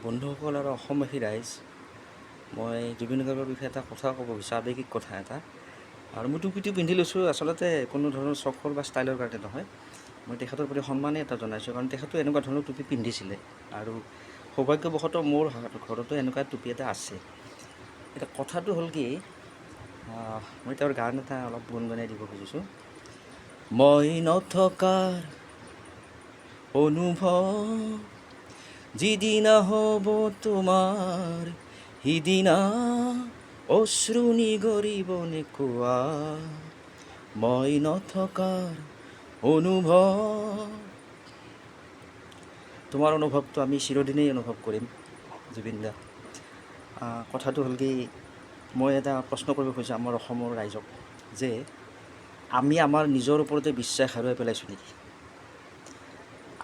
বন্ধুসকল আৰু অসমবাসী ৰাইজ, মই জুবিন গাৰ্গৰ বিষয়ে এটা কথা ক'ব বিচাৰোঁ, আৱেগিক কথা এটা। আৰু মই টুপিটো পিন্ধি লৈছোঁ আচলতে কোনো ধৰণৰ চখৰ বা ষ্টাইলৰ কাৰণে নহয়। মই তেখেতৰ প্ৰতি সন্মানেই এটা জনাইছোঁ, কাৰণ তেখেতো এনেকুৱা ধৰণৰ টুপি পিন্ধিছিলে আৰু সৌভাগ্যবশতঃ মোৰ ঘৰতো এনেকুৱা টুপি এটা আছে। এতিয়া কথাটো হ'ল কি, মই তেওঁৰ গান এটা অলপ গুণগুণাই দিব খুজিছোঁ। মই নথকাৰ অনুভৱ যিদিনা হ'ব তোমাৰ, সিদিনা অশ্ৰু নিগৰিবনে কোৱা? মই নথকাৰ অনুভৱ। তোমাৰ অনুভৱটো আমি চিৰদিনেই অনুভৱ কৰিম, জুবিন দা। কথাটো হ'ল কি, মই এটা প্ৰশ্ন কৰিব খুজিছোঁ আমাৰ অসমৰ ৰাইজক যে আমি আমাৰ নিজৰ ওপৰতে বিশ্বাস হেৰুৱাই পেলাইছোঁ নেকি?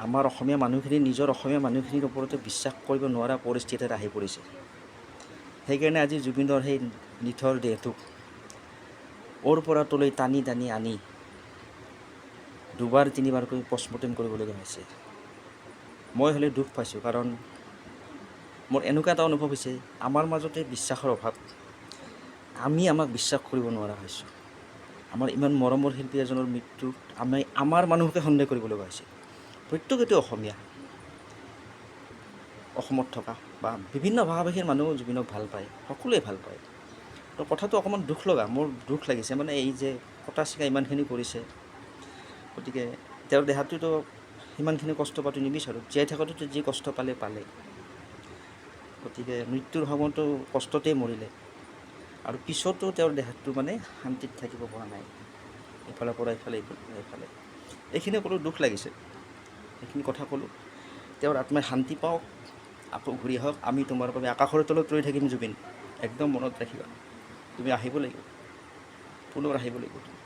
আমাৰ অসমীয়া মানুহখিনি নিজৰ অসমীয়া মানুহখিনিৰ ওপৰতে বিশ্বাস কৰিব নোৱাৰা পৰিস্থিতি এটা আহি পৰিছে। সেইকাৰণে আজি জুবিনৰ সেই নিথৰ দেহটোক অ'ৰ পৰা তলৈ টানি টানি আনি দুবাৰ তিনিবাৰকৈ পষ্টমৰ্টেম কৰিবলগীয়া হৈছে। মই হ'লে দুখ পাইছোঁ, কাৰণ মোৰ এনেকুৱা এটা অনুভৱ হৈছে, আমাৰ মাজতে বিশ্বাসৰ অভাৱ। আমি আমাক বিশ্বাস কৰিব নোৱাৰা হৈছোঁ। আমাৰ ইমান মৰমৰ শিল্পী এজনৰ মৃত্যুত আমি আমাৰ মানুহকে সন্দেহ কৰিব লগা হৈছে। প্ৰত্যেকেতো অসমীয়া, অসমত থকা বা বিভিন্ন ভাষা ভাষীৰ মানুহেও জুবিনক ভাল পায়, সকলোৱে ভাল পায়। তো কথাটো অকণমান দুখ লগা, মোৰ দুখ লাগিছে। মানে এই যে কটা চিগা ইমানখিনি কৰিছে, গতিকে তেওঁৰ দেহাটোতো সিমানখিনি কষ্ট পোৱাটো নিবিচাৰোঁ। জীয়াই থাকোঁতেতো যি কষ্ট পালে পালে, গতিকে মৃত্যুৰ সময়তো কষ্টতেই মৰিলে আৰু পিছতো তেওঁৰ দেহাটো মানে শান্তিত থাকিব পৰা নাই। ইফালৰ পৰা ইফালে, ইফালৰ পৰা ইফালে। এইখিনি ক'লোঁ, দুখ লাগিছে, এইখিনি কথা ক'লোঁ। তেওঁৰ আত্মাই শান্তি পাওক, আকৌ ঘূৰি আহক। আমি তোমাৰ বাবে আকাশৰ তলত ৰৈ থাকিম জুবিন, একদম মনত ৰাখিবা। তুমি আহিব লাগিব, পুনৰ আহিব লাগিব তুমি।